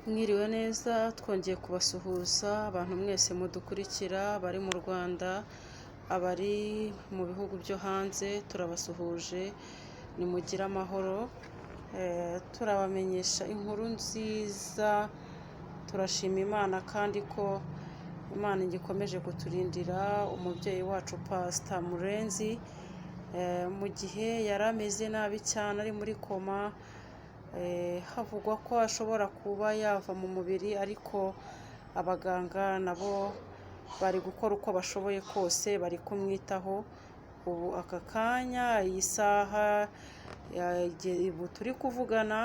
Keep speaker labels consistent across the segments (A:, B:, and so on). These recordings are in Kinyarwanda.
A: Mwiriwe neza, twongeye kubasuhuza abantu mwese mudukurikira, abari mu Rwanda, abari mu bihugu byo hanze, turabasuhuje, nimugire amahoro. Turabamenyesha inkuru nziza, turashima Imana kandi ko Imana igikomeje kuturindira umubyeyi wacu Pastor Murenzi, mu gihe yari ameze nabi cyane ari muri koma, havugwa ko ashobora kuba yava mu mubiri, ariko abaganga nabo bari gukora uko bashoboye kose, bari kumwitaho. Ubu aka kanya, iyi saha ubu turi kuvugana,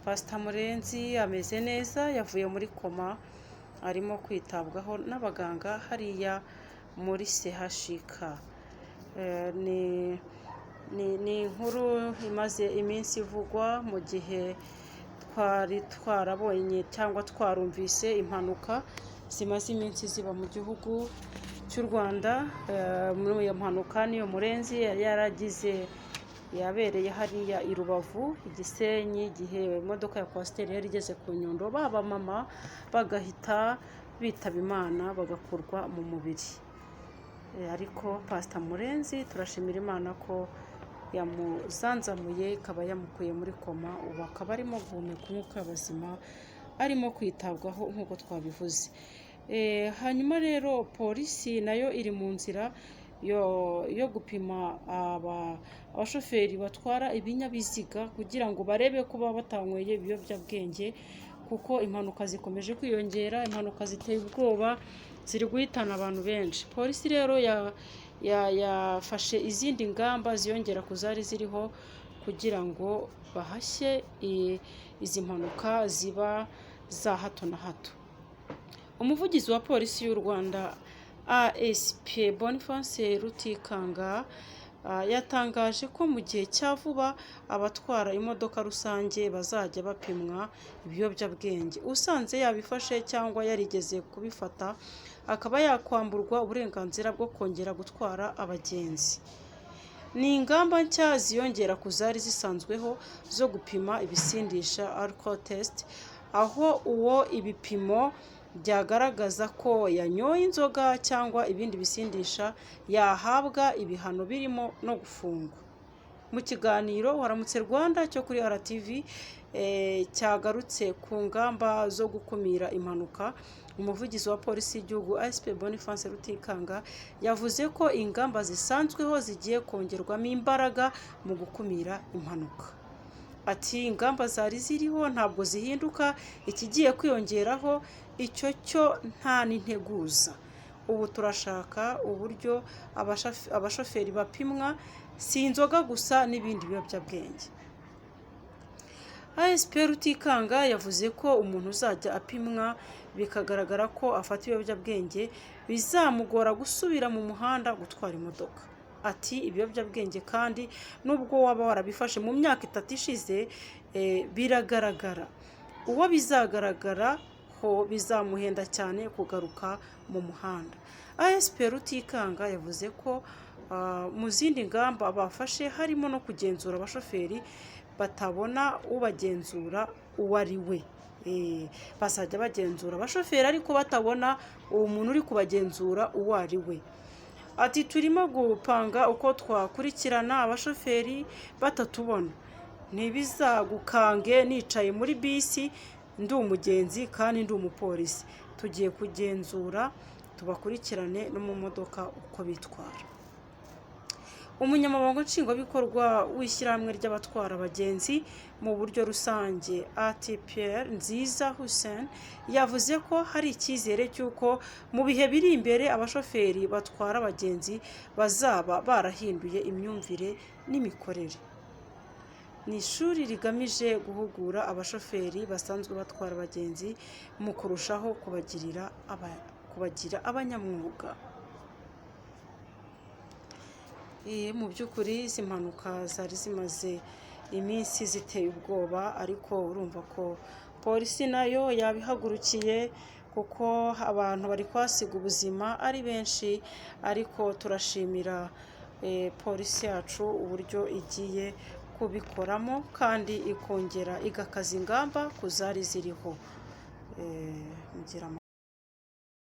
A: Pastor Murenzi ameze neza, yavuye muri koma, arimo kwitabwaho n'abaganga hariya muri CHUK. Ni inkuru imaze iminsi ivugwa mu gihe twari twarabonye cyangwa twarumvise impanuka zimaze iminsi ziba mu gihugu cy'u Rwanda. Muri iyo mpanuka niyo Murenzi yari yaragize, yabereye hariya i Rubavu, i Gisenyi, igihe imodoka ya Coaster yari igeze ku Nyundo, baba mama bagahita bitaba Imana, bagakurwa mu mubiri. Ariko Pastor Murenzi turashimira Imana ko yamuzanzamuye, ikaba yamukuye muri koma, ubu akaba arimo guhumeka umwuka w'abazima, arimo kwitabwaho nk'uko twabivuze. Hanyuma rero polisi nayo iri mu nzira yo gupima abashoferi batwara ibinyabiziga kugira ngo barebe ko baba batanyweye ibiyobyabwenge, kuko impanuka zikomeje kwiyongera, impanuka ziteye ubwoba ziri guhitana abantu benshi. Polisi rero yafashe izindi ngamba ziyongera ku zari ziriho kugira ngo bahashye izi mpanuka ziba za hato na hato. Umuvugizi wa Polisi y'u Rwanda, ASP Boniface Rutikanga, yatangaje ko mu gihe cya vuba abatwara imodoka rusange bazajya bapimwa ibiyobyabwenge, usanze yabifashe cyangwa yarigeze kubifata akaba yakwamburwa uburenganzira bwo kongera gutwara abagenzi. Ni ingamba nshya ziyongera ku zari zisanzweho zo gupima ibisindisha, alcohol test, aho uwo ibipimo byagaragaza ko yanyoye inzoga cyangwa ibindi bisindisha yahabwa ibihano birimo no gufungwa. Mu kiganiro Waramutse Rwanda cyo kuri RTV cyagarutse ku ngamba zo gukumira impanuka, umuvugizi wa Polisi y'igihugu, ASP Boniface Rutikanga, yavuze ko ingamba zisanzweho zigiye kongerwamo imbaraga mu gukumira impanuka. Ati: "Ingamba zari ziriho ntabwo zihinduka, ikigiye kwiyongeraho icyo cyo nta n'integuza. Ubu turashaka uburyo abashoferi bapimwa, si inzoga gusa n'ibindi biyobyabwenge." ASP Rutikanga yavuze ko umuntu uzajya apimwa bikagaragara ko afata ibiyobyabwenge bizamugora gusubira mu muhanda gutwara imodoka. Ati: "Ibiyobyabwenge kandi nubwo waba warabifashe mu myaka 3 ishize, biragaragara. Uwo bizagaragara ho bizamuhenda cyane kugaruka mu muhanda." ASP Rutikanga yavuze ko mu zindi ngamba bafashe harimo no kugenzura abashoferi batabona ubagenzura uwo ari we. Bazajya bagenzura abashoferi ariko batabona uwo muntu uri kubagenzura uwo ari we. Ati: "Turimo gupanga uko twakurikirana abashoferi batatubona. Ntibizagukange nicaye muri bisi ndi umugenzi kandi ndi umupolisi. Tugiye kugenzura tubakurikirane no mu modoka uko bitwara." Umunyamabanga Nshingwabikorwa w'ishyirahamwe ry'abatwara abagenzi mu buryo rusange, ATPR, Nziza Hussein, yavuze ko hari icyizere cy'uko mu bihe biri imbere abashoferi batwara abagenzi bazaba barahinduye imyumvire n'imikorere. Ni ishuri rigamije guhugura abashoferi basanzwe batwara abagenzi mu kurushaho kubagira abanyamwuga. Mu by'ukuri izi mpanuka zari zimaze iminsi ziteye ubwoba, ariko urumva ko polisi nayo yabihagurukiye, kuko abantu bari kuhasiga ubuzima ari benshi, ariko turashimira polisi yacu uburyo igiye kubikoramo kandi ikongera igakaza ingamba ku zari ziriho. Mugira amahoro.